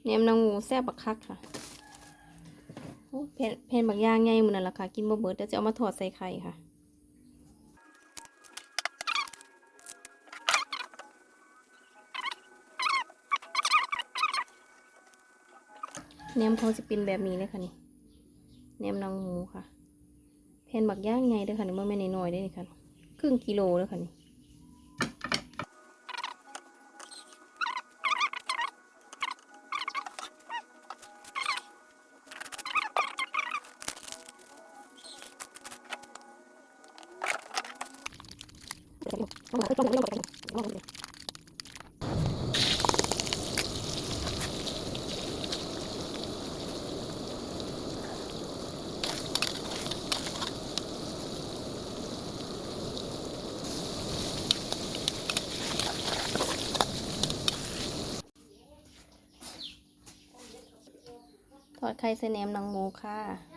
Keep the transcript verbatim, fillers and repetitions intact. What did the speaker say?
แหนมหนังหมูแซ่บบักคักค่ะ โอ้ แผ่น แผ่นบักอย่างใหญ่มื้อนั้นล่ะค่ะ กินบ่เบิด เดี๋ยวจะเอามาทอดใส่ไข่ค่ะ แหนมเขาจะเป็นแบบนี้เลยค่ะนี่ แหนมหนังหมูค่ะ แผ่นบักอย่างใหญ่เด้อค่ะนี่ บ่แม่นน้อยๆเด้อนี่ค่ะ ครึ่งกิโลเด้อค่ะนี่ ทอดไข่ใส่แหนมหนังหมูค่ะ